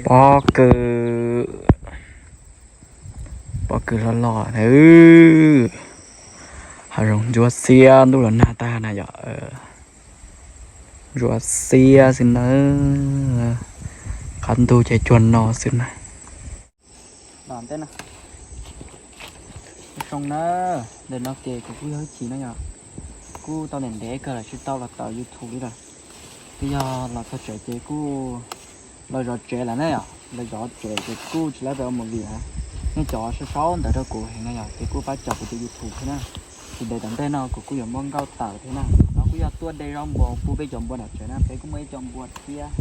Pob kws, pob kws loj loj na. Hav zoov ntsuab xiab ntuj los nag tag na yom. Ntsuab xiab xwb na. Qab ntug ces cuag no xwb na. Zoo na, ntawm no ces kuv kuj yog hwj chim na yom. Kuj tau ntev ntev kawg lawm tsis tau los tawm YouTube li lawm. Twb yog los txog tsev ces kuj los zov tsev lawm na yom. Los zov tsev ces kuj tsis tau pab ua movie na. Nej cov sau sau ntawv rau kuv heev na yom, ces kuj pab coj kuv tus YouTube thiab na. Ces daim tom ntej no kuv kuj yuav muab nkauj tawm thiab na. No kuj yog tuaj de zaub npua pub peb cov npua nram tsev na, peb kuj muaj ib co npua thiab.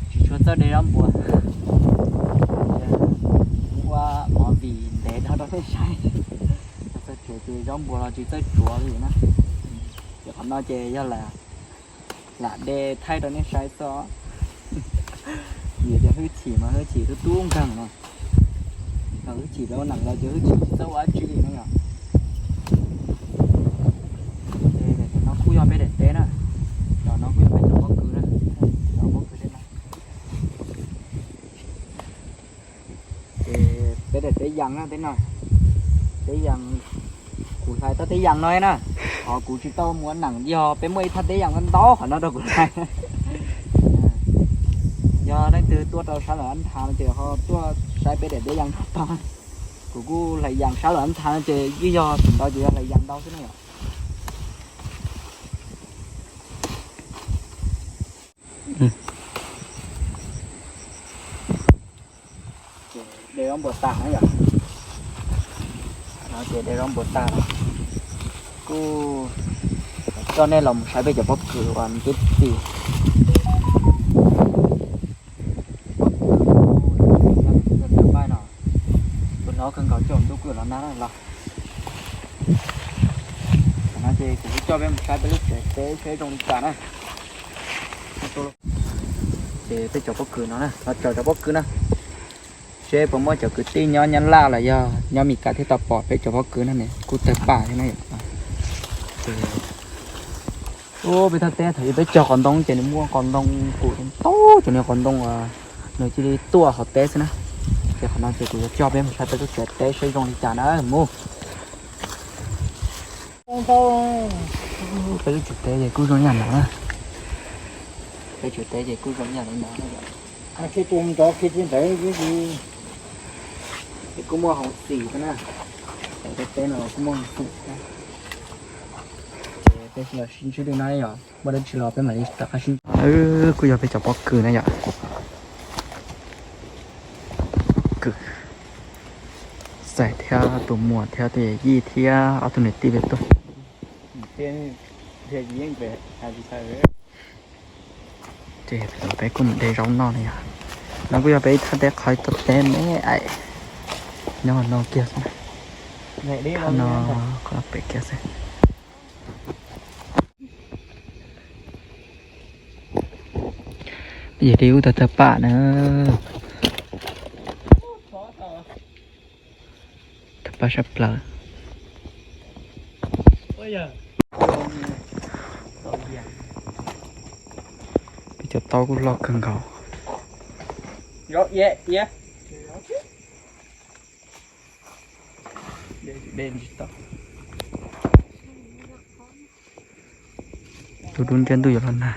Tsis tshua txawj de zaub npua, ua movie ntev dhau rau nej saib. Txog tsev ces zaub npua los tsis txawj tsuav li na. Ces qhov no ces yog lam de thaij rau nej saib xwb. Vim tias hwj chim mas hwj chim tub tub nkeeg na. Thaum hwj chim peb ua neej los ces hwj chim tsis txawj ua dab tsi li na yom. Ces no kuj yog peb daim teb na. Cov no kuj yog peb cov pob kws na. Cov pob kws teb no. Ces peb daim teb yees na, teb no. Teb yees, kuv hlais tau teb yees no na. Qhov kuv tsis tau mus ua neej yog peb muaj ib thaj teb yees ntau qhov no rau kuv hlais. Yog leej twg tuaj rau sab Los Thav no ces ho tuaj saib peb daim teb yees tau. Kuv kuj hlais yees sab Los Thav no ces yeej yog thaum ntau ces yog hlais yees ntau xwb na yom. De zaub npua tag na yom. No ces de zaub npua tag lawm. Kuj coj nej los mus saib peb cov pob kws uas twb txi. Tus hnov kawg nkaus coj ntuj kuj los nag los. No ces kuv kuj coj peb mus saib peb lub tsev teb seb zoo li cas na. Ces peb cov pob kws no na, los tso cov pob kws na. Seb puas muaj cov kwv tij nyob Nyab Laj los yog nyob Mes Kas thiab tau pom peb cov pob kws no ne, kuj tawg paj thiab na yom. Ub, peb thaj teb thaum ub peb cog qos ntoo ces nws muaj qos ntoo puv ntau cov niag qos ntoo uas nws cia li tuaj hauv teb xwb na. Ces qhov no ces kuv yuav coj peb mus saib peb lub tsev teb seb zoo li cas na mus. Peb lub tsev teb ces kuj zoo li no na. Peb tsev teb ces kuj zoo li no na. Ces kuj muaj hauv xim thiab na. Tsev teb no kuj muaj hauv xim thiab. Ces peb los sib ntsib dua na yom, muaj dab tsi los peb mam li rov qab sib ntsib. Kuj yog peb cov pob kws na yom. Kws, Xais thiab tus muam thiab tus yawm yij thiab ob tug niam tij peb tuaj. Ces peb kuj mus de zaub noj na yom. No kuj yog peb ib thaj teb qhov tau teb me aim nyob no kiag xwb. No qhov pem kiag xwb. Yog li ub tawg tawg paj na. Tawg paj sab plaws. Peb cov taub kuj loj kawg nkaus. Tus dub ntsia ntuj yuav los nag.